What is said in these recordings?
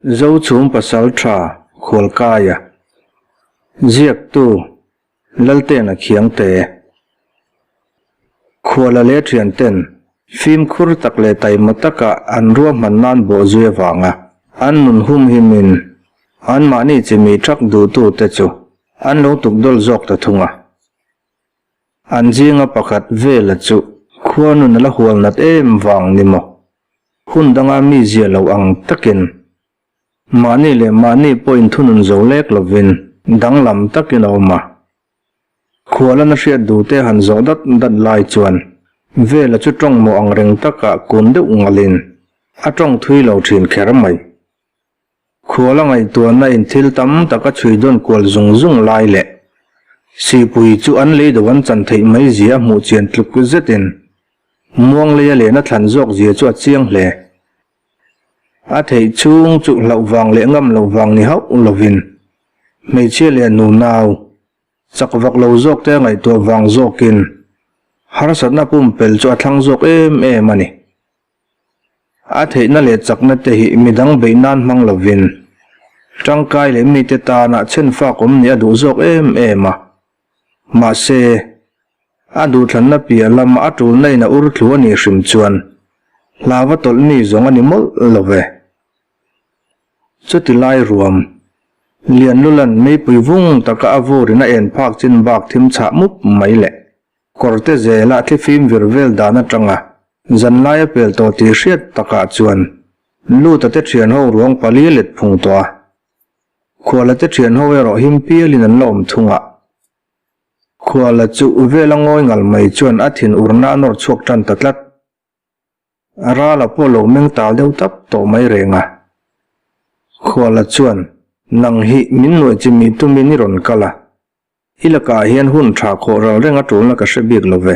Zochhum Pasaltha Khualkaia, Ziaktu, Laltena Khiangte. Khuala leh thianten fimkhur tak leh taima taka an ruahman nan bawhzui avanga an nun humhimin anmahni chimi thak duhtute chu an lo tukdawl zawk ta thung a. An zinga pakhat vela chu khua nun a la hual nat em vang ni maw? Hun danga mi zia lo ang takin, mahni leh mahni pawh inthunun zo lek lovin danglam takin a awm a. Khualan a hriat duhte han zawh dat dat lai chuan Vela chu tawng mawh ang reng takah kun deuh ngalin a tawng thui lo thin kher mai. Khuala ngaihtuahna in thil tam tak a chhui dawn kual zung zung lai leh Sihpui chu an lei do an chan theih mai zia a hmuh chian tluk zetin Muangleia lehna thlan zawk zia chu a chiang hle. A theih chhung chu hlauh vang leh ngam loh vang ni hauh lovin hmeichhia leh nunau chak vak lo zawk te a ngaihtuah vang zawkin harsatna pumpelh chu a thlang zawk em em a ni. A theihna leh chakna te hi midang beih nan hmang lovin tangkai leh mite tana chhenfak awm nih a duh zawk em em a. Mahse, a duhthlanna piah lama a tulna in a ur thlu a nih hrim chuan hlauva tawlh mi zawng a ni mawlh lo ve. Chuti lai ruam, Lianlulan meipui vung taka a vurin a en phak chin bak thim chhah mup mai leh kawrte zela thlifim vir vel dan atanga Zanlai a pel tawh tih hriat takah chuan Luta te thian ho ruang pali a let phung tawh a. Khuala te thian ho erawh him pialin an la awm thung a. Khuala chu vela ngawi ngal mai chuan a thin urna a nawr chhuak tan ta tlat. Rala pawh lo meng tal deuh tap tawh mai reng a. Khuala chuan, Nang hi min nuaih chi mi tumin i rawn kal a. I lakah hian hun tha khawh ral reng a tulna ka hre bik lo ve.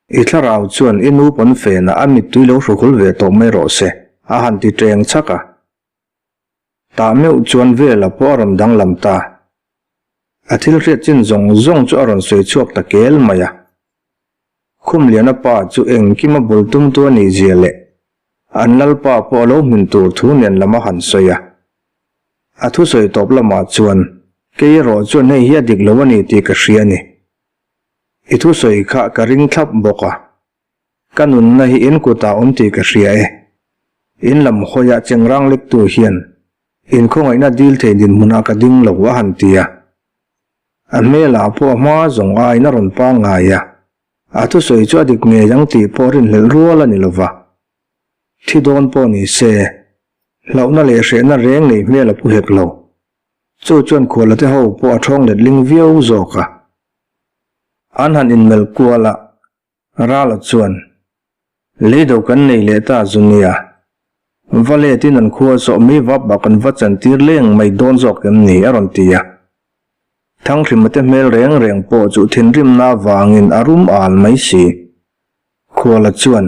I thlarau chuan i nu pawn fenah a mittui lo hruhul ve tawh mai rawh se, a han ti teng chhak a. Tah meuh chuan Vela pawh a rawn danglam ta. A thil hriat chin zawng zawng chu a rawn sawi chhuak ta kel mai a. Khumliana pa chu engkima bul tumtu a nih zia leh an lalpa pawh a lo hmin tur thu nen lam a han sawi a. A thusawi tawp lamah chuan, Kei erawh chuan hei hi a dik lo a ni tih ka hria a ni. I thusawi kha ka ring thlap bawk a. Ka nunna hi in kutah awm tih ka hria e. In lam hawiah chengrang lektu hian inkhawngaihna dil thei dinhmunah ka ding lo a han ti a. A hmelah pawh a hma zawng aiin a rawn pangngai a. A thusawi chu a dik ngei ang tih pawh rinhlelh rual a ni lova. Thi dawn pawh ni se, hlauhna leh hrehna reng nei hmel a pu hek lo. Chu chuan khualate ho pawh a thawng letling viau zawk a. An han inmelh kual a, Rala chuan, Leido kan nei leh ta zu nia, va letin an khua zawh mai vap ah kan va chantir leng mai dawn zawk em ni? a rawn ti a. Thanghrima te hmel reng reng pawh chu thinrimna avangin a rum al mai si. Khuala chuan,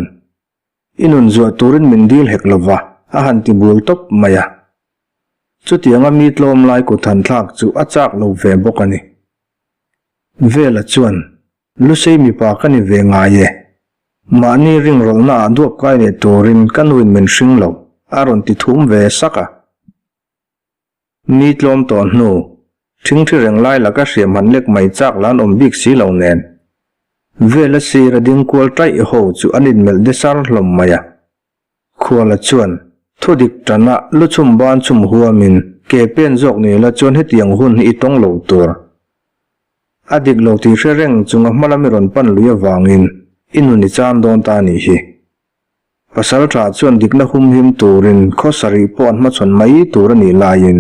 I nun zuah turin min dil hek lova, a han ti bul tawp mai a. Chutianga mi tlawm lai kut han thlak chu a chak lo ve bawk a ni. Vela chuan, Lusei mipa ka ni ve ngai e. Mahni ringrawlhna ah duap kai leh turin ka nuin min hring lo, a rawn ti thum ve sak a. Mi tlawm tawh hnu, ṭhingṭhi reng lai laka hriam han lek mai chak la an awm bik si lo nen. Vela sir a ding kual ṭaih ho chu an inmelh de sar hlawm mai a. Khuala chuan, Thu dik ṭana lu chhum ban chhum huamin ke pen zawk ni la chuan hetiang hun hi i tawng lo tur. A dik lo tih hre reng chunga hma lam i rawn pan lui avangin i nun i chan dawn ta a nih hi. Pasal tha chuan dikna humhim turin khaw sarih pawh an hmachhawn mai tur a nih laiin,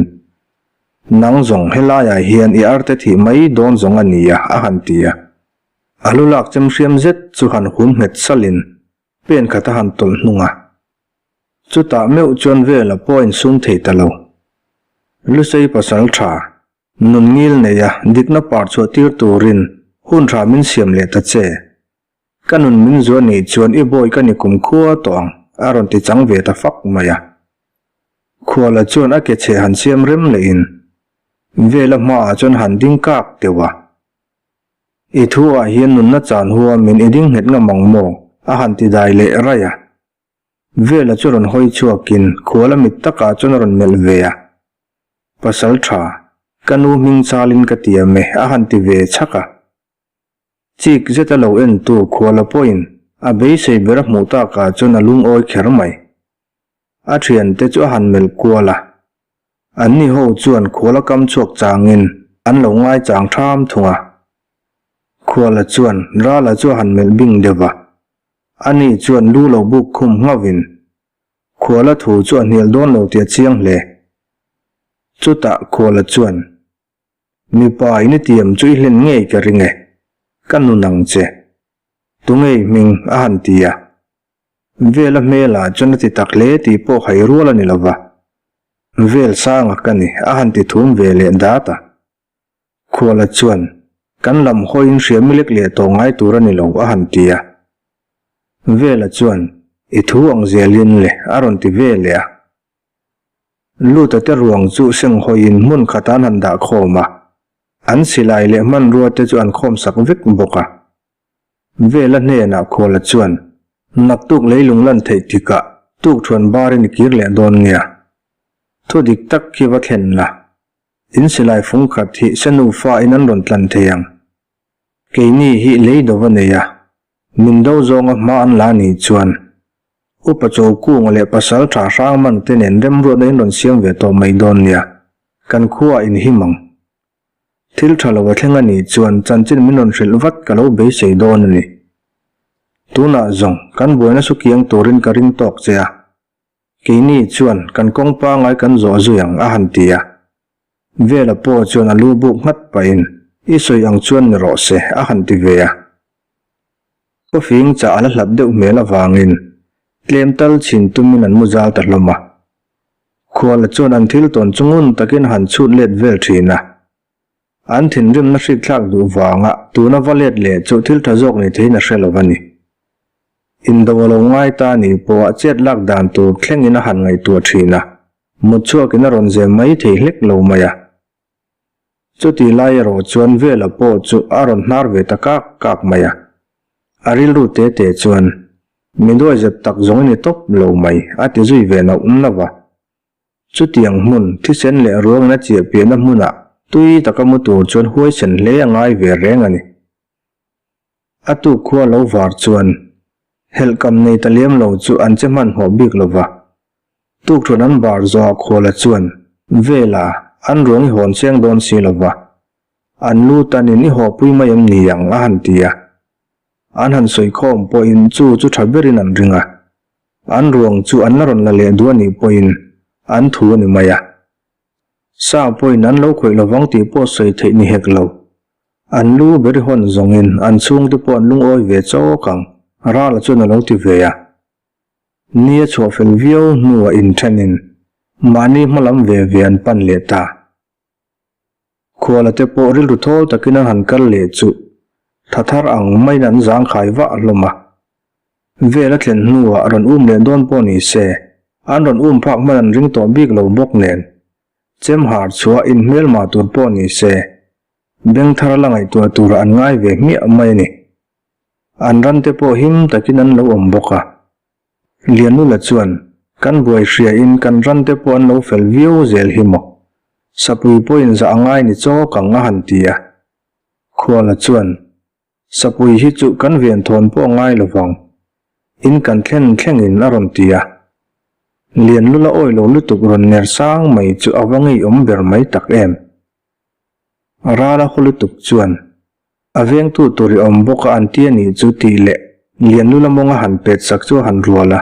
Nang zawng helaiah hian i arte thih mai dawn zawng a nia, a han ti a. A lu lak chem hriam zet chu han hum nghet salhin pen khat a han tawlh hnung a. Chutah meuh chuan Vela pawh a insum thei ta lo. Lusei pasal tha, nun ngil neia dikna par chhuah tir turin hun tha min siam leh ta che. Ka nun min zuah nih chuan i bawi ka ni kum khua tawh ang, a rawn ti chang ve ta fak mai a. Khuala chuan a ke chhe han siam rem lehin Vela hmaah chuan han ding kak deuh a. I thu ah hian nunna chan huamin i ding nghet ngam ang maw? a han ti dai leh raih a. Vela chu rawn hawi chhuakin khuala mit takah chuan a rawn melh ve a. Pasal tha, ka nu hming chalin ka tiam e, a han ti ve chhak a. Chik zeta lo entu khuala pawhin a beisei ber a hmuh takah chuan a lungawi kher mai. A thiante chu a han melh kual a. Anni ho chuan khuala kam chhuak changin an lo ngaichang tham thung a. Khuala chuan Rala chu a han melh bing deuh a. Ani chuan lu lo buk khum ngauhin Khuala thu chu a hnial dawn lo tih a chiang hle. Chutah Khuala chuan, Mipa in i tiam chu i hlen ngei ka ring e, ka nun ang che. Tunge i hming? a han ti a. Vela hmelah chuan a ti tak hle tih pawh hai rual a ni lo va. Vel sanga ka ni, a han ti thum ve leh dat a. Khuala chuan, Kan lam hawiin hria mi lek leh tawh ngai tur a ni lo, a han ti a. Vela chuan, I thu ang zelin le, a rawn ti ve leh a. Luta te ruang chu seng hawiin hmun khatah an han dah khawm a, an silai leh hmanrua te chu an khawm sak vek bawk a. Vela hnenah Khuala chuan, Naktuk leilung lan theih tikah tukṭhuan barin i kir leh dawn nia. Thu dik tak khi va thlen la, In silai fung khat hi se nufa in an rawn tlan thei ang. Keini hi lei do va nei a, min do zawnga hma an la nih chuan Upa Chokunga leh Pasal tha Hrangman te nen remruatna in rawn siam ve tawh mai dawn nia, kan khuaah in him ang. Thil tha lo a thleng a nih chuan chanchin min rawn hrilh vat ka lo beisei dawn a ni. Tunah zawng kan buaina su kiang turin ka ring tawk che a. Keini chuan kan kawng pangai kan zawh zui ang a han ti a. Vela pawh chuan a lu buk nghat pahin, I sawi ang chuan ni rawh se a han ti ve a. Khawfing chah a la hlat deuh hmel avangin tlem tal chhin tumin an mu zal ta hlawm a. Khuala chuan an thil tawn chu ngun takin a han chhut let vel thin a. An thinrimna hrikthlak duh vanga tuna va let leh chu thil tha zawk ni theiin a hre lo a ni. Indo a lo ngai ta nih pawha chet lak dan tur thlengin a han ngaihtuah thin a, mut chhuakin a rawn zem mai thei hlek lo mai a. Chutih lai erawh chuan Vela pawh chu a rawn hnar ve ta kak kak mai a. A rilru te te chuan, Mi duaizep tak zawng i ni tawp lo mai, a ti zui ve nauh nauh a. Chutiang hmun, thisen leh ruangin a chiah piahna hmunah tui taka mu tur chuan huaisen hle a ngai ve reng a ni. A tuk khua lo var chuan helhkam nei ta lem lo chu an che hmanhmawh bik lo va. Tukṭhuan an bar zawhah khuala chuan Vela an ruang i hawn cheng dawn si lo va, an lu tanin i hawpui mai em ni ang a han ti a. An han sawi khawm pawhin chu chu ṭha berin an ring a. An ruang chu an la rawn la leh duh a nih pawhin an thu a ni mai a. Sa pawhin an lo khawih lovang tih pawh sawi theih ni hek lo. An lu ber i hawn zawngin an chhungte pawh an lungawi ve chawk ang, Rala chuan a lo ti ve a. Ni a chhuah fel viau hnuah inthenin mahni hma lam ve ve an pan leh ta. Khuala te pawh rilru thawl takin an han kal leh chu tha thar ang maiin an zangkhai vah hlawm a. Vel a thlen hnuah rawn um leh dawn pawh ni se, an rawn um phak hman an ring tawh bik lo bawk nen. Chemhar chhuah inhmelma tur pawh ni se, Beng thar la ngaihtuah turah an ngai ve hmiah mai a ni. An rante pawh him takin an lo awm bawk a. Lianula chuan, Kan buai hriain kan rante pawh an lo fel viau zel hi maw? Sapui pawhin zah a ngai ni chawk ang a han ti a. Khuala chuan, Sapui hi chu kan ven thawn pawh a ngai lo vang. In kan thlen thlengin a rawn ti a. Lianlula awi lo lutuk rawn ner sang mai chu a va ngeiawm ber mai tak em. Rala haw lutuk chuan, A vengtu tur i awm bawk a an ti a nih chu tih leh Lianlula mawnga han pet sak chu a han rual a.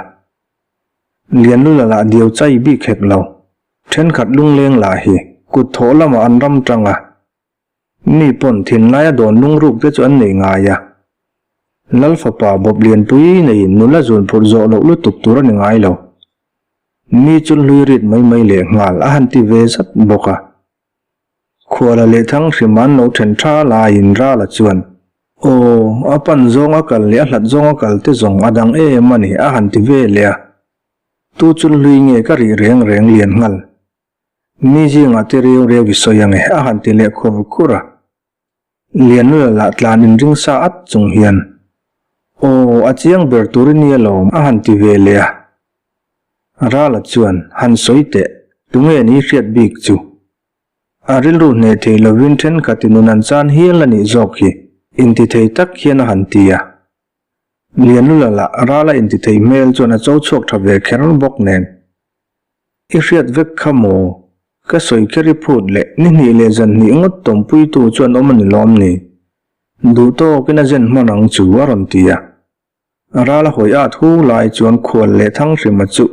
Lianlula lah diau chai bik hek lo. Thenkhat lungleng lah hi kut thawh lamah an ram tang a. Mi pawn thinlaia dawn lungruk te chu an nei ngai a. Lal fapa bawp lianpui neiin nula zun phurh zawh loh lutuk tur a ni ngai lo. Mi chu hlui rit mai mai leh nghal a han ti ve zat bawk a. Khuala leh thang hrim an lo then tha laiin Rala chuan, Aw, a pan zawng a kal leh a hlat zawng a kal te zawng a dang em a ni a han ti ve leh a. Tu chul hlui nge ka rih reng reng lian nghal. Mi zingah te reu reu i sawi ange a han ti leh khur khur a. Lianlula lah tlan inring sa at chung hian, Aw, a chiang ber tur i nia lawm a han ti ve leh a. Rala chuan, Han sawi teh, tunge ni hriat bik chu? A rilru hneh thei lovin thenkhatin nun an chan hial a nih zawk hi intithei tak hian a han ti a. Lianlula lah rala intithei hmel chuan a cho chhuak tha ve kher bawk nen. I hriat vek kha maw? Ka sawi kher i phut leh ni hnih leh zan hnih ngawt tawmpuitu chuan awm a ni lawm ni? Duh tawkin a zen hman ang chu a rawn ti a. Ral a hawi at hu lai chuan khual leh Thanghrima chu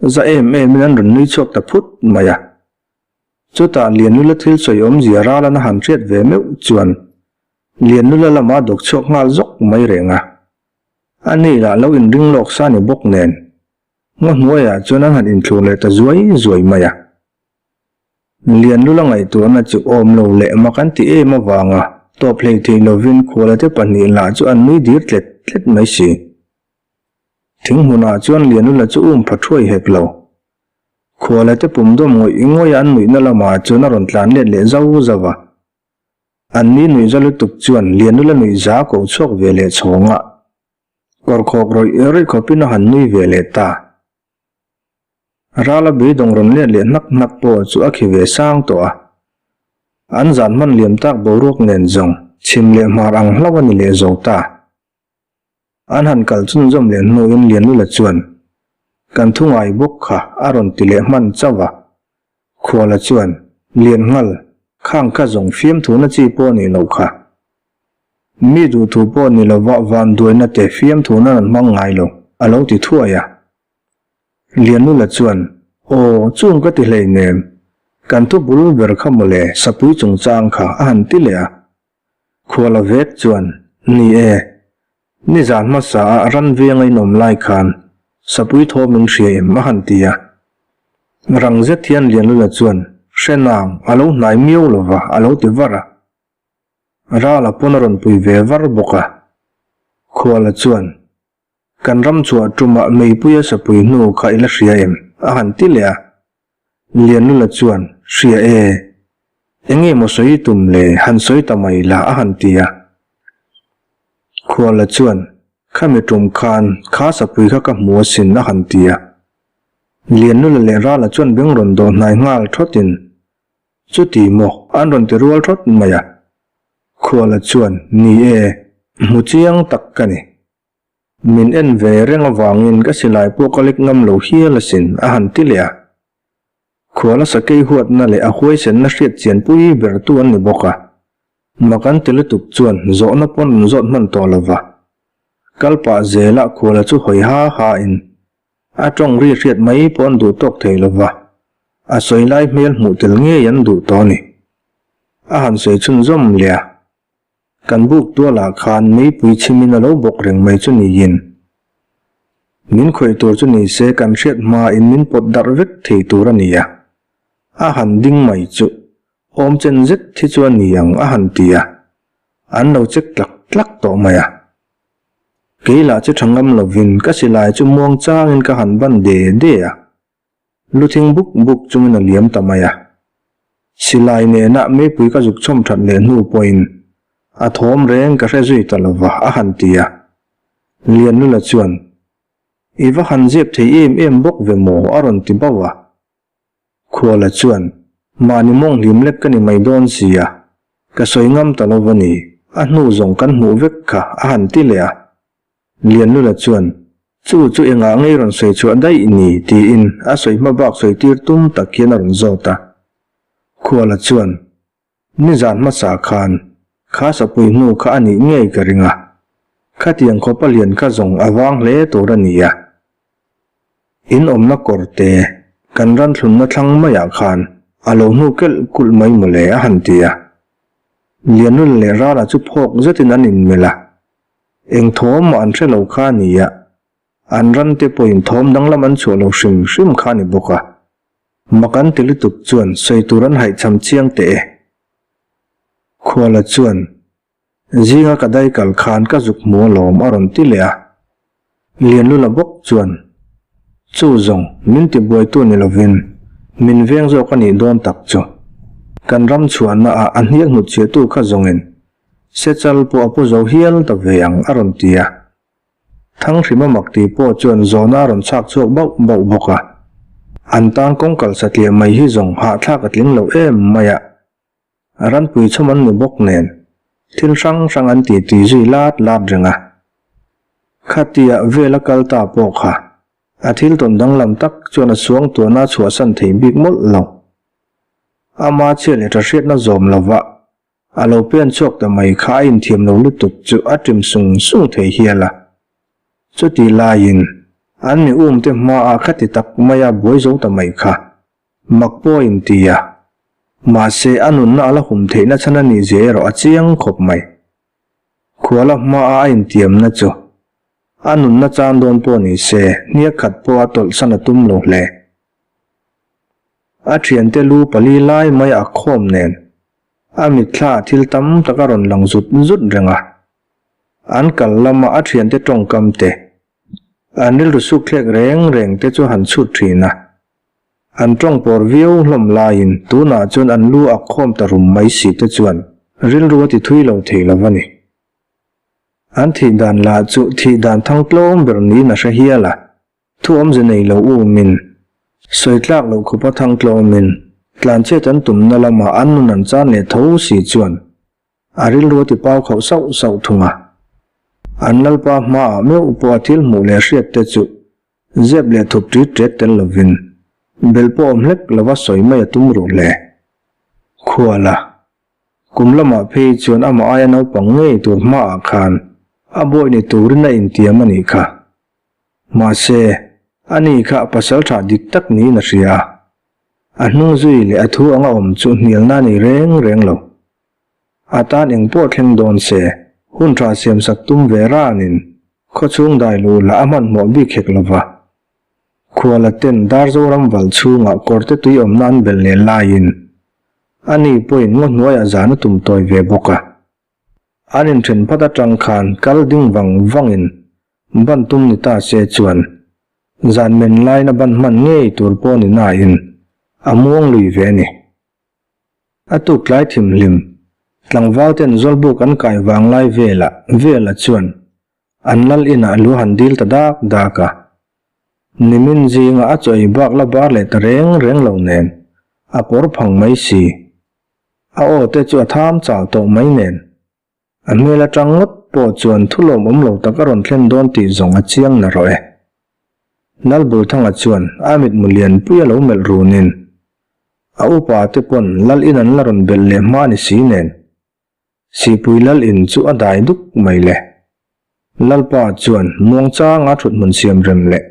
za em emin an rawn nui chhuak ta phut mai a. Chutah Lianlula thil sawi awmzia Ralan a han hriat ve meuh chuan Lianlula lama dawk chhuak nghal zawk mai reng a. A ni lah lo inring lawk sa ni bawk nen ngaw hnuaiah chuan an han inthlur leh ta zuai zuai mai a. Lianlula ngaihtuahna chu awm lo leh mak an ti em avanga tawp hlei thei lovin khualate pahnih lah chu an nui dir tlet tlet mai si. Thing hmunah chuan Lianlula chu um pha thuai hek lo. Khuala te pum dawm ngawih ngawih a an nuihna lamah chuan a rawn tlan let leh zau zauh a. An ni nuih za lutuk chuan Lianula nuih za ko chhuak ve leh chhawng a, kawr khawk rawih rawih khawpin a han nui ve leh ta. Rala beidawng rawn let leh hnak hnak pawh chu a khi ve sang tawh a. An zan hman liam tak boruak nen zawng chhim leh hmar ang hlauh a ni leh zo ta. An han kal chhunzawm leh hnuin Lianlula chuan, Kan thu ngai bawk kha a rawn ti leh hman chauh a. Khuala chuan, Lian nghal, khang kha zawng fiamthu na chi pawh nih loh kha. Mi duhthu pawh ni lova vanduaina te fiamthu nan an hmang ngai lo, a lo ti thuai a. Lianlula chuan, Aw, chung ka ti hleinem, kan thu bul ber kha mawle sapui chungchang kha a han ti leh a. Khuala vek chuan, Ni e, nizan hmasa ah ran veng a inawm lai khan sapui thaw min hria em a han ti a. Rang zet hian Lianlula chuan, Hre nang, a lo hnai miau lova a lo ti var a. Rala pawn a rawn pui ve var bawk a. Khuala chuan, Kan ram chhuah tumah meipuia sapui hnu kha i la hria em? a han ti leh a. Lianlula chuan, Hria e. Enge maw sawi tum le, han sawi ta mai la a han ti a. Khuala chuan, Khami tum khan kha sapui kha ka hmu asin a han ti a. Lianlula leh Rala chuan beng rawn dawh hnai nghal thawtin, Chuti maw? an rawn ti rual thawt mai a. Khuala chuan, Ni e, hmu chiang tak ka ni. Min en ve reng avangin ka silai pawh ka lek ngam lo hial asin, a han ti leh a. Khuala sakei huatna leh a huaisenna hriat chianpui bertu an ni bawk a. Mak an ti lutuk chuan zawhna pawn an zawt hman tawh lo va. Kal pah zelah khuala chu hawi ha ha in a tawng ri hriat mai pawh an duh tawk thei lo va, a sawi lai hmel hmuh tel ngei an duh tawh a ni. A han sawi chhunzawm leh a. Kan buk tualah khan meipui chhimin a lo bawk reng mai chu niin. Min khawih tur chu ni se kan hriat hmain min pawt darh vek thei tur a ni a. A han ding mai chu awm chen zet hi chu a ni ang a han ti a, an lo check tlak tlak tawh mai a. Kei lah chu tha ngam lovin ka silai chu muang changin ka han ban de de a. Lu thing buk buk chungin a liam ta mai a. Silai nena meipui ka zuk chhawm that leh hnu pawhin a thawm reng ka hre zui ta lova a han ti a. Lianlula chuan, I va han zep thei em em bawk ve maw a rawn ti bauh a. Khuala chuan, Mahni mawng hlim lek ka ni mai dawn si a, ka sawi ngam ta lova ni, a hnu zawng kan hmuh vek kha a han ti leh a. Lianlula chuan, Chu chu engah ngei rawn sawi chhuah daih ni? tiin a sawi hma bak sawi tir tum tak hian a rawn zawt a. Khuala chuan, Nizan hmasa khan kha sapui hnu kha a nih ngei ka ring a, khatiang khawpa lian kha zawng a vang hle tur a ni a. In awmna kawr te kan ran thlunna thlang maiah khan a lo hnu kelh kulh mai mawle a han ti a. Lianlula leh Rala chu phawk zetin an inmelh a. Eng thawm mah an hre lo kha a ni a, an ran te pawhin thawm danglam an chhuah lo hrim hrim kha a ni bawk a. Mak an ti lutuk chuan sawi tur an haihchham chiang teh e. Khuala chuan, Zinga ka dai kal khan ka zuk hmu alawm a rawn ti leh a. Lianlula bawk chuan, Chu zawng, min ti buaitu ni lovin, min veng zawk a nih dawn tak chu. Kan ram chhuahna ah a hniak hnutchhiahtu kha zawngin Sechal pawh a pu zo hial ta ve ang a rawn ti a. Thanghrima mak ti pawh chuan zawhna a rawn chhak chhuak bauh bauh bawk a. An tan kawng kal satliah mai hi zawng hahthlak a tling lo em mai a. Ranpui chhawm an ni bawk nen, thil hrang hrang an ti tui zui lat lat reng a. Khatia vel a kal ta pawh kha, a thil tawn danglam tak chuan a suangtuahna a chhuahsan thei bik mawlh lo. Ama chhia leh tha hriatna zawm lova a lo pen chhuak ta mai kha a inthiam lo lutuk chu a ṭim sung sung thei hial a. Chutih laiin an mi umte hmaah khati tak maia buai zo ta mai kha Mak pawh in ti a, mahse a nunna a la hum theihna chhan a nih zia erawh a chiang khawp mai. Khuala hmaah a intiamna chu a nunna chan dawn pawh ni se hniak khat pawh a tawlhsan a tum lo hle. A thiante lu pali lai mai a khawm nen a mitthla thil tam tak a rawn lang zut zut reng a. An kal lama a thiante tawngkam te, an rilru sukthlek reng reng te chu han chhut thin a. An tawng pawr viau hlawm laiin tunah chuan an lu a khawm ta rum mai si te chuan rilru a ti thui lo thei lo a ni. An thih dan lah chu thih dan thang tlawm ber niin a hre hial a, thu awmze nei lo umin, sawi tlak loh khupa thang tlawmin tlanchhiat an tumna lamah an nun an chan leh tho si chuan a rilru a ti pau khauh sauh sauh thung a. An lalpa hmaah meuh pawh a thil hmuh leh hriat te chu Zep leh thup ṭit ṭet tel lovin bel pawh awm hlek lova sawi mai a tum ruh hle. Khuala, kum lamah phei chuan amah aia naupang ngei tur hmaah khan a bawi ni turin a intiam a nih kha. Mahse, ani kha pasal ṭha dik tak niin a hria a. A hnung zui leh a thu anga awm chu hnialna a nei reng reng lo. A tan eng pawh thleng dawn se, hun tha siamsak tum ve ranin khawchhung dai luh lah a hmanhmawh bik hek lo va. Khuala ten Darzoram val chhungah kawrte tui awmna an belh leh laiin ani pawhin ngaw hnuaiah zan a tum tawi ve bawk a. An inthen phat atang khan kal ding vang vangin ban tum ni ta se chuan zan men laina ban hman ngei tur pawh ni nain a muang lui ve a ni. A tuk tlai thimhlim, tlangval ten Zawlbuk an kai vang lai velah Vela chuan an lal inah lu han dil ta dak dak a. Nimin zinga a chaw ei bak la bar leh ta reng reng lo nen a pawr phang mai si. A aw te chu a tham chal tawh mai nen. A hmel atang ngawt pawh chuan thu lawmawm lo tak a rawn thlen dawn tih zawng a chiang na rawh e. Lalbulthanga chuan a mitmu lianpui a lo melh runin a upa te pawn lal in an la rawn belh leh hma ni si nen Sihpui lal in chu a dai duk mai le. Lalpa chuan muangchanga thuthmun siam rem leh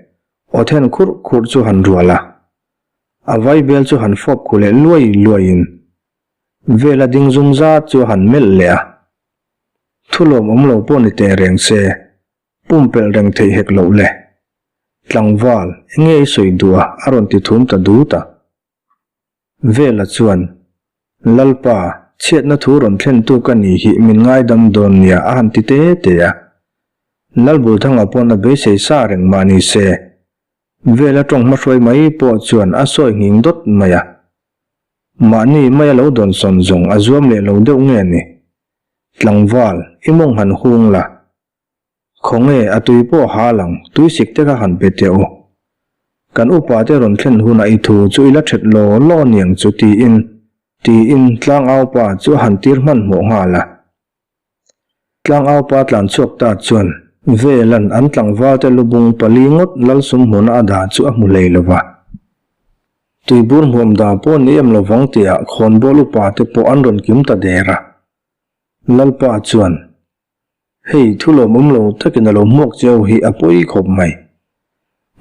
aw then khurh khurh chu han rual a, a vaibel chu han fawp khu leh luai luaiin Vela ding zum zat chu a han melh leh a. Thu lawmawm lo pawh ni teh reng se, pumpelh reng theih hek loh le. Tlangval, enge i sawi duh a? a rawn ti thum ta dut a. Vela chuan, Lalpa, chhiatna thu rawn thlentu ka nih hi min ngaidam dawn nia a han ti te te a. Lalbulthanga pawn a beisei sa reng mah ni se, Vela tawng hmahruai mai pawh chuan a sawi nghing dawt mai a. Mahni maia lo dawnsawn zawng a zuam leh lo deuh nge ni? Tlangval, i mawng han hung la. Khawnge, a tui pawh ha lang, tui sik te kha han pe teh u. Kan upa te rawn thlen hunah i thu chu i la ṭhet law law niang chu tiin, tiin tlangaupa chu a han tir hmanhmawh nghal a. Tlangaupa tlan chhuak ta chuan Velan an tlangvalte lubung pali ngawt Lalsum hmuna a dah chu a hmu hlei lo va. Tuibur hmuam dan pawh ni em lovang tihah khawnbawl upa te pawh an rawn kim ta der a. Lalpa chuan, Hei thu lawmawm lo takin a lo hmuak cheu hi a pawi khawp mai.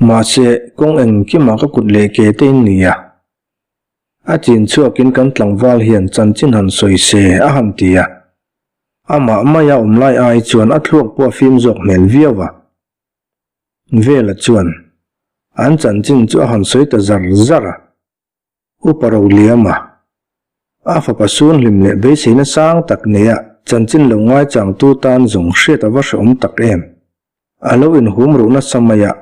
Mahse, kawng engkimah ka kut leh ke te in ni a. A chin chhuakin kan tlangval hian chanchin han sawi se a han ti a. Amah maia awm lai ai chuan a thluak pawh a fim zawk hmel viau a. Vela chuan an chanchin chu a han sawi ta zar zar a. Upa Roliama, a fapa sunhlim leh beiseina sang tak neia chanchin lo ngaichangtu tan zawng hriat a va hrehawm tak em. A lo inhum ruh nasa mai a,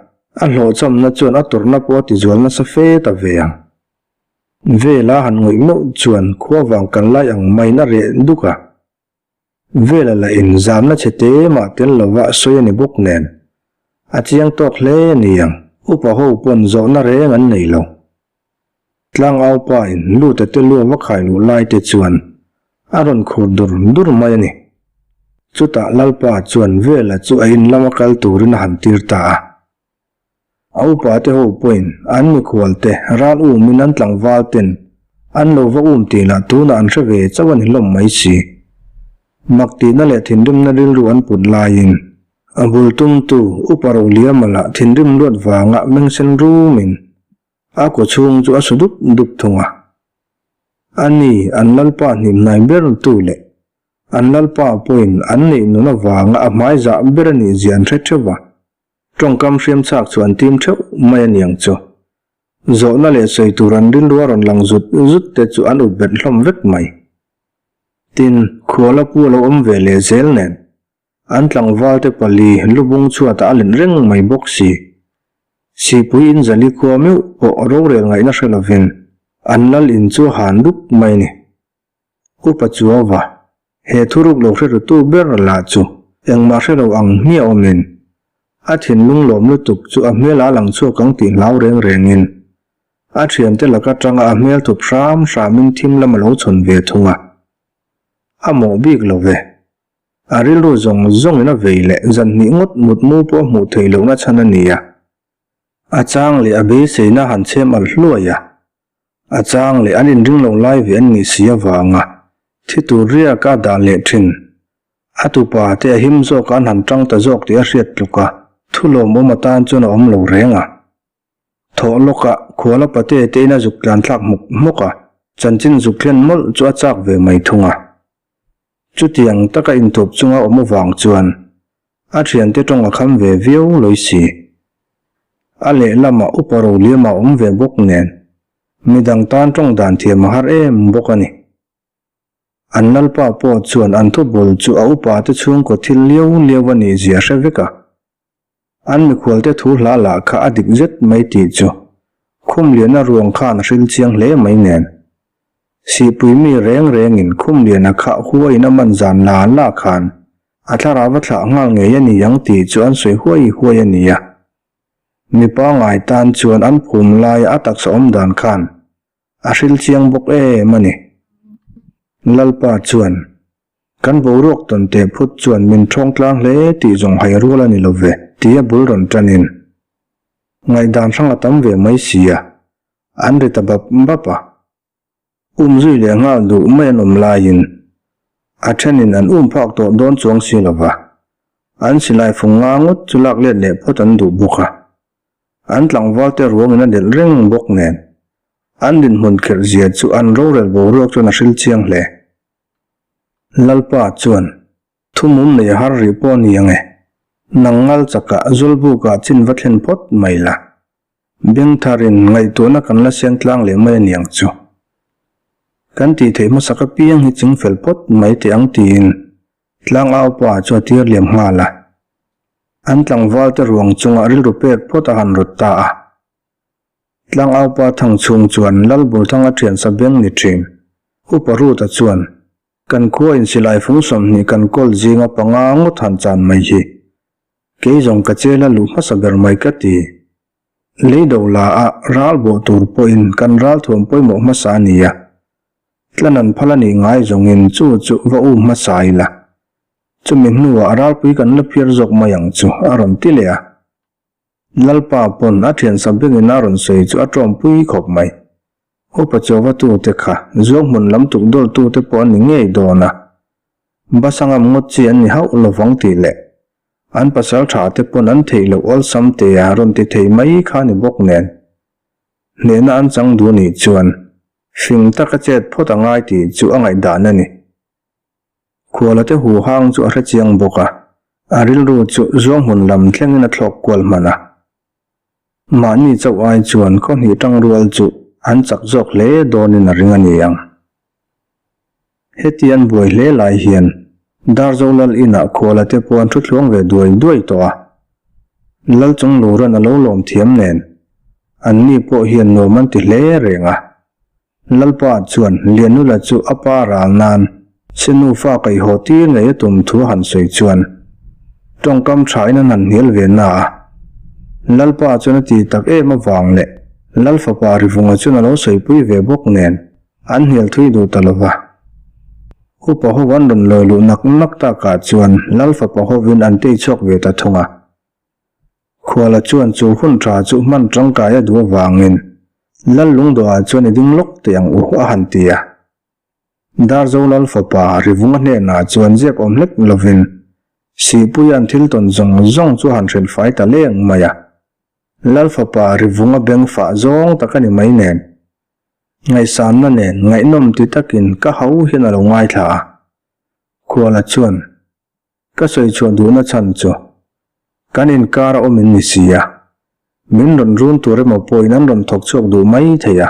a hlawhchhamna chuan a tawrhna pawh a tizual nasa fe ta ve ang. Vela han ngawih meuh chuan khua vang kan lai ang maiin a reh duk a. Vela lah in zamna chhe te mah tel lova sawi a ni bawk nen, a chiang tawk hle a ni ang. Upa ho pawn zawhna reng an nei lo. Tlangaupa in Luta te lua va khai luh lai te chuan a rawn khur dur dur mai a ni. Chutah Lalpa chuan Vela chu a in lama kal turin a han tir ta a. A upa te ho pawhin an mikhual te ral umin an tlangval ten an lo va um tih lah tunah an hre ve chauh a ni hlawm mai si. Mak tihna leh thinrimna rilru an put laiin a bul tumtu Upa Roliama lah thinrim luat vanga mengsen rumin a kaw chhung chu a su dup dup thung a. Ani an Lalpa hnimhnai ber tu leh an Lalpa pawhin an neih nun avanga a hmai zah ber a nih zia an hre theuh va. Tawngkam hriam chak chu an tim theuh mai a niang chu. Zawhna leh sawi tur an rilru a rawn lang zut zut te chu an up bet hlawm vek mai. Tin, khuala pu a lo awm ve leh zel nen, an tlangval te pali lubung chhuatah a let reng mai bawk si. Sihpui in Zali khua meuh pawh rorel ngaihna hre lovin an lal in chu a han dup mai a ni. Upa Chuauva, he thuruk lo hre rutu ber lah chu engmah hre lo ang hmiah awmin, a thinlung lawm lutuk chu a hmel a lang chhuak ang tih hlau reng rengin, a thiante laka tanga a hmel thup hram hramin thim lam a lo chhawn ve thung a. A mawh bik lo ve. A rilru zawng zawngin a vei leh zan hnih ngawt mutmu pawh a hmuh theih lohna chhan a ni a. A chang leh a beiseina han chhem alh hluai a. A chang leh an inring lo lai ve an nih si avanga thi tur riak a dah leh thin. A tupa te a him zawk a an han tang ta zawk tih a hriat tluk a, thu lawmawm atan chuan a awm lo reng a. Thawh lawkah khuala pate te in a zuk tlan thlak hmuk hmuk a, chanchin zuk thlen mawlh chu a chak ve mai thung a. Chutiang taka inthup chunga awm avang chuan a thiante tawng a kham ve viau lawih si. A lehlamah upa Roliama awm ve bawk nen midang tan tawng dan thiam a har em bawk a ni. An lalpa pawh chuan an thubul chu a upa te chhungkaw thil liau liau a nih zia hre vek a. An mikhualte thu hla lah kha a dik zet mai tih chu Khumliana ruang khan a hril chiang hle mai nen. Sihpui mi reng rengin Khumliana kha huaiin a man zan la la khan a thlarau a thlah nghal ngei a ni ang tih chu an sawi huai huai a ni a. Mipa ngai tan chuan an phum laia a taksa awm dan khan a hril chiang bawk em a ni. Lalpa chuan, Kan boruak tawn teh phut chuan min thawng tlang hle tih zawng hai rual a ni lo ve, tia bul rawn tanin ngaihdan hrang a tam ve mai si a, an ri ta bap bap a. Um zui leh nghal duh mai an awm laiin a thenin an um phak tawh dawn chuang si lo va, an silai fung nga ngawt chu lak let leh phawt an duh bawk a. An tlangval te ruangin a delh reng bawk nen an dinhmun kherh zia chu an rorel boruak chuan a hril chiang hle. Lalpa chuan, Thumum nei a har rih pawh a ni ang e, nang ngal chakah Zawlbukah chin va thlen phawt mai la. Bengtharin ngaihtuahna kan la siam tlang leh mai a ni ang chu. Kan tih theih hmasak apiang hi chingfel phawt mai teh ang tiin Tlangaupa chu a tir liam nghal a. An tlangval te ruang chungah rilru pek phawt a han rawt ta a. Tlangaupa thang chhung chuan Lalbulthanga thian sa beng ni thin. Upa Ruta chuan, Kan khua in silai fung 20 kan kawl zinga panga ngawt han chan mai hi. Kei zawng ka chel a luh hmasa ber mai ka ti. Lei do la a ral bawh tur pawhin kan ral thuam pawimawh hmasa a ni a. Tlan an phal a nih ngai zawngin chu chu va um hmasa ila. Chumi hnuah ralpui kan la phiar zawk mai ang chu a rawn ti leh a. Lalpa pawn a thian sa bengin a rawn sawi chu a tawmpui khawp mai. Upa chauva tute kha zuang hmun lam tuk dawltute pawh an ni ngei dawn a. Basangam ngawt chi an ni hauh lovang tih leh an pasal tha te pawn an theih loh awlsam te a rawn ti thei mai kha ni bawk nen. Hnehna an chang duh nih chuan fing taka chet phawt a ngai tih chu a ngaihdan a ni. Khuala te hu hang chu a hre chiang bawk a, a rilru chu zuang hmun lam thlengin a thlawk kual hman a. Mahni chauh ai chuan khaw hnih tang rual chu an chak zawk hle dawnin a ring a ni ang. Heti an buai hle lai hian Darzo Lal inah khuala te pawh an thu thluang ve duai duai tawh a. Lal chung luran a lo lawm thiam nen, anni pawh hian nuam an ti hle reng a. Lalpa chuan Lianula chu a pa ral nan se nufa kaihhaw tir ngei a tum thu a han sawi chuan tawngkam thain an han hnial ve na a. Lalpa chuan a ti tak em avang leh. Lal fapa Rivunga chuan a lo sawipui ve bawk nen an hnial thui duh ta lo va. Upa ho an rawn lawi luh nak nak takah chuan Lal fapa hovin an tei chhuak ve ta thung a. Khuala chuan chu hun tha chu hman tangkai a duh avangin Lal lungdawhah chuan i ding lawk teh ang u a han ti a. Darzo Lal fapa Rivunga hnenah chuan zep awm hlek lovin Sihpuia an thil tawn zawng zawng chu a han hrilh fai ta leng mai a. Lal fapa Rivunga beng fah zawng tak a ni mai nen. Ngaihsanna nen ngaihnawm ti takin ka ho hian a lo ngaithla a. Khuala chuan, Ka sawi chhuah duhna chhan chu kan inkar a awm in ni si a, min rawn run tur emaw pawhin an rawn thawk chhuak duh mai thei a,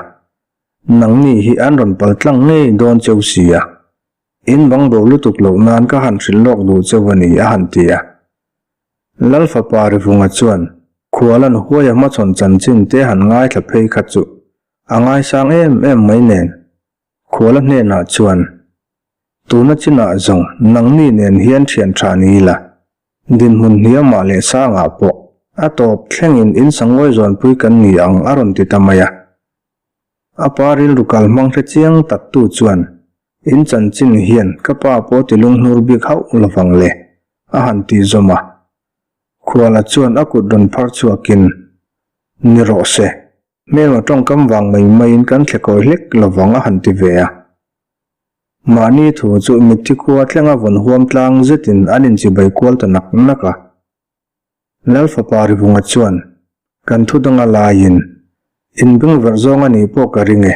nangni hi an rawn pal tlang ngei dawn cheu si a, in bang bo lutuk loh nan ka han hrilh lawk duh cheu a ni a han ti a. Lal fapa Rivunga chuan Khualan huaia hmachhawn chanchin te han ngaithla phei kha chu a ngaisang em em mai nen Khuala hnenah chuan, Tuna chinah zawng nangni nen hian thian tha ni ila, dinhmun hniamah leh sangah pawh a tawp thlengin in sangawi zawnpui kan ni ang a rawn ti ta mai a. A pa rilru kal hmang hre chiang tak tu chuan, In chanchin hian ka pa pawh ti lunghnur bik hauh lovang le, a han tih zawm a. Khuala chuan a kut rawn phar chhuakin, Ni rawh se, hmelma tawngkam vang mai maiin kan thle kawi hlek lovang a han ti ve a. Mahni thu chu mitthi khua thlenga vawn huam tlang zetin an inchibai kual ta nak nak a. Lal fapa Rivunga chuan, Kan thu danga laiin, inbeng verh zawng a nih pawh ka ring e.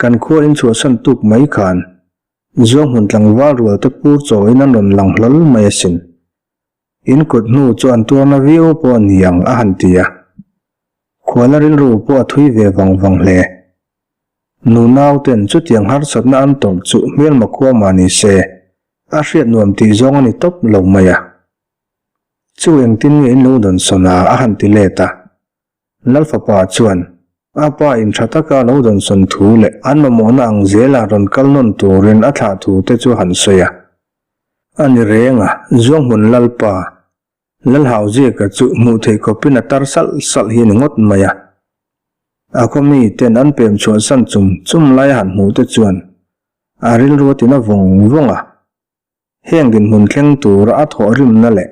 Kan khua inchhuahsan tuk mai khan Zuanghmun tlangval rual te pur chawiin an rawn lang hlawl mai asin. In kut hnu chu an tuarna viau pawh a ni ang a han ti a. Khuala rilru pawh a thui ve vang vang hle. Nunau ten chutiang harsatna an tawrh chu hmelma khua mah ni se, a hriat nuam tih zawng a ni tawp lo mai a. Chu engtin nge in lo dawnsawn a a han ti let a. Lal fapa chuan a pa in tha taka lo dawnsawn thu leh an mamawhna ang zela rawn kal nawn turin a thlah thu te chu han sawi a. A ni reng a, Zuanghmun Lalpa, Lalhauziaka chu hmuh theih khawpin a tar salh salh hi a ni ngawt mai a. A khaw mi ten an pem chhuahsan chum chum lai a han hmuh te chuan a rilru a tina vawng vawng a. Heng dinhmun thleng tura a thawhrimna leh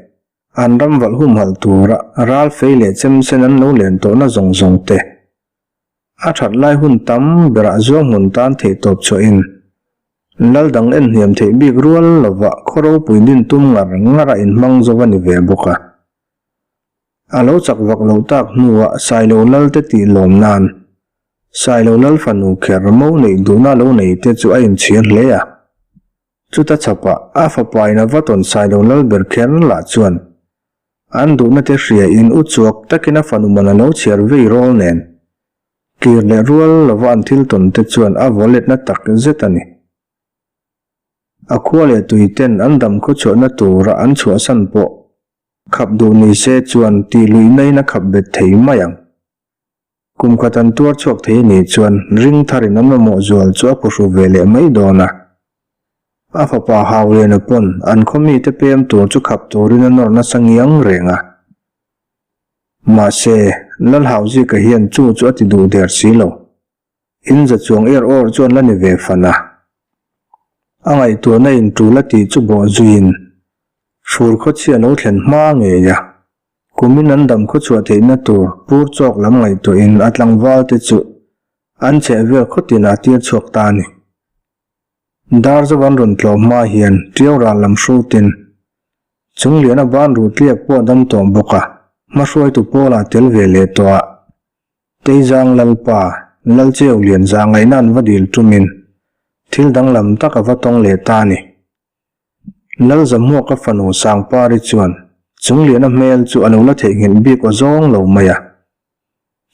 an ram valh humhalh tura ral fei leh chem sen an lo len tawhna zawng zawng te, a that lai hun tam berah zuanghmun tan theihtawp chhuahin lal dang en hniam theih bik rual lova khaw ropui din tum ngar ngar a inhmang zo a ni ve bawk a. A lo chak vak loh tak hnuah Sailo lal te tih lawm nan Sailo lal fanu kher mo neih duhna lo nei te chu a inchhir hle a. Chuta chhapah a fapain a va tawn Sailo lal ber kher lah chuan an duhna te hria in u chuak takin a fanu man a lo chhiar vei rawl nen kir leh rual lova an thil tawn te chuan a vaw letna tak zet a ni. A khua leh tui ten an dam khaw chhuahna tura an chhuahsan pawh khap duh ni se chuan tih luihna in a khap bet thei mai ang. Kum khat an tuar chhuak thei anih chuan ring tharin an mamawh zual chu a phuhru ve leh mai dawn a. A fapa Hauliana pawn an khaw mite pem tur chu khap turin a nawr nasa ngiang reng a. Mahse, Lalhauzika hian chu chu a ti duh der si lo. In za chuang er awr chu an la ni ve fan a. A ngaihtuahna in tul a tih chu bawh zuiin fur khawchhia lo thlen hma ngei a. Kumin an dam khawchhuah theihna tur pur chawk lam ngaihtuahin a tlangval te chu an chhehvel khawtin a tir chhuak ta a ni. Darzo an rawn tlawm hma hian Tiau ral lam hrutin Chungliana ban ruh tliak pawh a dam tawh bawk a, hmahruaitu pawlah tel ve leh tawh a. Teizang Lalpa, Lalcheu Lianza ngaihna an va dil tumin thil danglam tak a va tawng leh ta a ni. Lalzahmuaka fanu Sangpari chuan Chungliana hmel chu a lo la theihnghilh bik aw zawng lo mai a.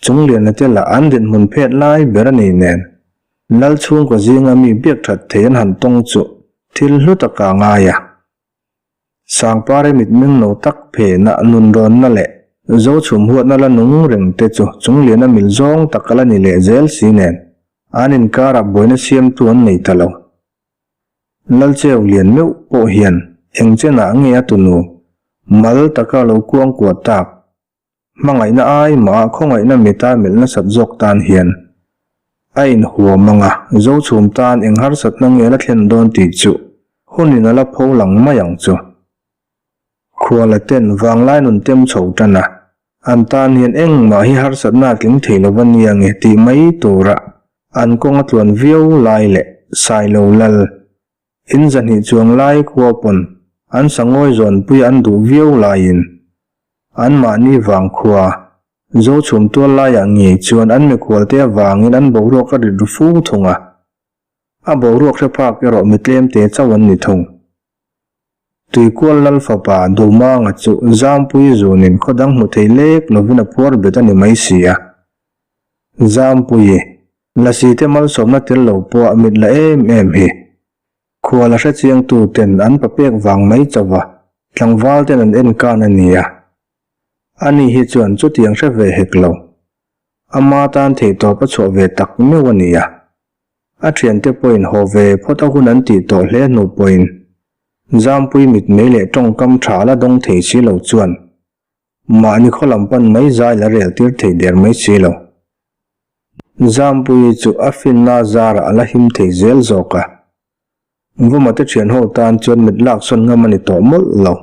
Chungliana te lah an dinhmun phet lai ber a ni nen, Lal chhungkaw zinga mi biak that thei an han tawng chu thil hlu taka a ngai a. Sangpari mitmeng no tak phena nunrawnna leh Zochhum huatna la nung reng te chu Chungliana mil zawng tak a la ni leh zel si nen, an inkarah buaina siamtu an nei ta lo. Lalcheu lian meuh pawh hian eng chenah nge a tunu mal taka lo kuangkuah tak? Hmangaihna ai mah a khawngaihna mita melh nasat zawk tan hian a inhuam ang a, Zochhum tan eng harsatna nge la thlen dawn tih chu hunin a la pho lang mai ang chu. Khuala ten vanglai nun tem chho tan a, an tan hian engmah hi harsatna a tling thei lo va nia nge tih mai tura an kawng a tluan viau lai leh Sailo lal In zahnih chuang lai khua pawn an sangawi zawnpui an duh viau laiin anmahni vang khua Zochhum tual laiah ngei chuan an mikhualte avangin an boruak a rit ru fu thung a, a boruak hre phak erawh mi tlemte chauh an ni thung. Tuikual Lal fapa Dumanga chu Zampui zunin khaw dang hmu thei lek lovin a phuar bet a ni mai si a. Zampui, Lasi te malsawmna tel lo pawh a mit la em em hi. Khual a hre chiang tu ten an papek vang mai chauh a, tlangval ten an en kan a ni a. Ani hi chuan chutiang hre ve hek lo. Ama tan theihtawp a chhuah ve tak meuh a ni a. A thiante pawhin haw ve phawt a hun an tih tawh hle hnu pawhin Zampui mitmei leh tawngkam tha la dawng thei si lo chuan mahni khaw lam pan mai zai la rel tir thei der mai si lo. Zampuii chu a finna zarah a la him thei zel zawk a. Vawma te thian ho tan chuan mit lak sawn ngam a ni tawh mawlh lo.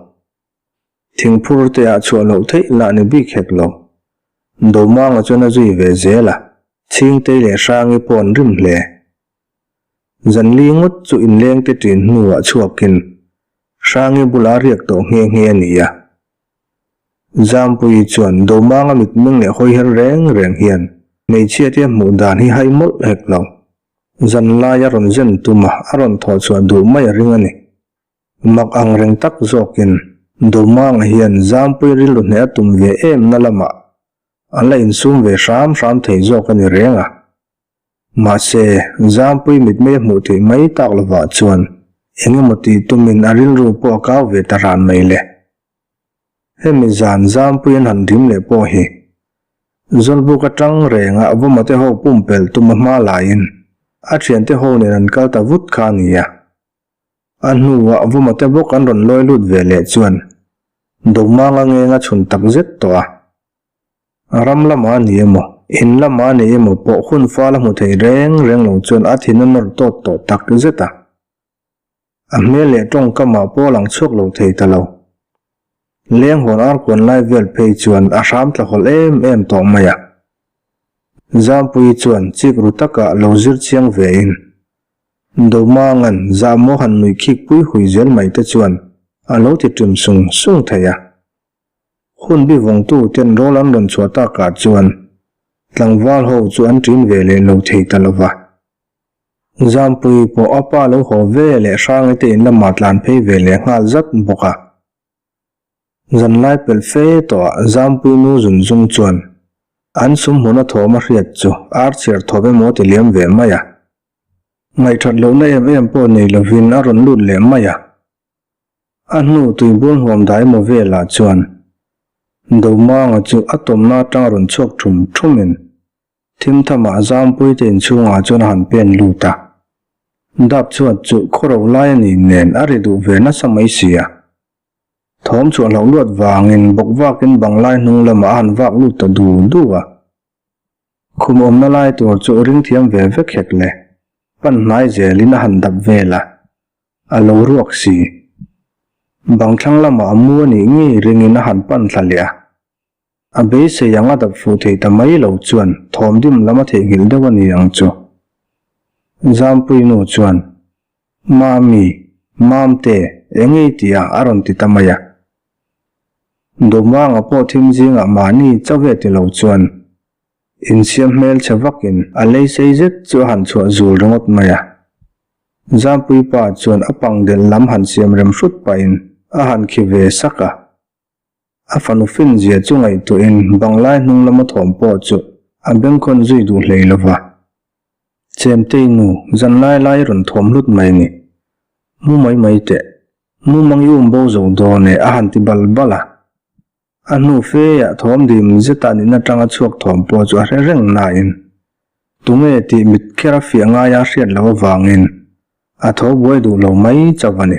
Thingphur te ah chhuah loh theih lah ni bik hek lo. Domanga chuan a zui ve zel a, Chhingtei leh Hrangi pawh an rim hle. Zanli ngawt chu inleng te ṭin hnuah chhuakin Hrangi bulah a riak tawh nghe nghe a ni a. Zampuii chuan Domanga mitmeng leh hawiher reng reng hian hmeichhia te hmuh dan hi hai mawlh hek lo. Zanlai a rawn zen tum a, a rawn thawh chhuah duh mai a ring a ni. Mak ang reng tak zawkin Domanga hian Zampuii rilru hneh a tum ve em na lamah a la insum ve hram hram thei zawk a ni reng a. Mahse, Zampui mitmei a hmuh theih mai tak lovah chuan eng emaw tih tumin a rilru pawh a kau ve ta ran mai le. Hemi zan Zampui an han rim leh pawh hi Zawlbuk atang renga Vawmate ho pumpelh tum a hma laiin a thiante ho nen an kal ta vut kha a ni a. A hnuah Vawmate bawk an rawn lawi lut ve leh chuan Domanga ngeng a chhun tak zet tawh a. Ram lamah a ni emaw, in lamah a ni emaw pawh hun fal a hmu thei reng reng lo chuan a thin a nawr tawt tawh tak zet a. A hmel leh tawngkamah pawh a lang chhuak lo thei ta lo. Leng hawn ar kuan lai vel phei chuan a hram tla hawlh em em tawh mai a. Zampuii chuan chik ru takah lo zir chiang ve in, Domanga'n zahmaw han nuih khik pui hui zel mai te chuan a lo ti ṭim sung sung thei a. Hun bi vawngtu ten rawl an rawn chhuah takah chuan tlangval ho chu an ṭin ve leh lo thei ta lo va. Zampuii pawh a pa lo haw ve leh Hrangi te in lamah tlan phei ve leh nghal zat bawk a. Zanlai pelh fe tawhah Zampuii nu zun zung chuan an sum hmun a thawm a hriat chu ar chhiar thawm emaw ti liam ve mai a. Ngaihṭhat lohna em em pawh nei lovin a rawn lut leh mai a. A hnu tuibur huam dai maw velah chuan Domanga chu a tawmna atang a rawn chhuak thum thumin thim thamah Zampuii te inchhungah chuan a han pen lut a. Dap chhuat chu khawro lai a nih nen a ri duh ve nasa mai si a. Thawm chhuah hlauh luat vangin bawk vakin banglai hnung lamah a han vak lut ta du du a. Khum awmna lai tur chu ring thiam ve vek hek le, pan hnai zelin a han dap vel a. A lo ruak si. Bang thlang lamah a mu a nih ngei ringin a han pan thla leh a. A beisei ang a dap fuh thei ta mai lo chuan thawm dim lam a theihnghilh deuh a ni ang chu. Zampui nu chuan, Mami, Mamte, eng ei tih a a rawn ti ta mai a. Dawmanga pawh thim zingah mahni chauh e ti lo chuan insiam hmelchhe vakin a lei sei zet chu a han chhuah zul ringawt mai a. Zampui pa chuan a pangdelh lam han siam rem hrut pahin a han khi ve sak a. A fanu fin zia chu ngaihtuahin banglai hnung lama thawm pawh chu a bengkhawn zui duh hlei lo va. Chemtei nu, zan lai lai rawn thawm hlut mai ni. Mu mai mai teh. Mu mang i um bo zo dawn e a han ti bal bal a. A hnu feah thawm dim zeta nihna atanga chhuak thawm pawh chu a hre reng nain tunge tih mit kher a fiah ngaia hriat loh avangin a tho buai duh lo mai chauh a ni.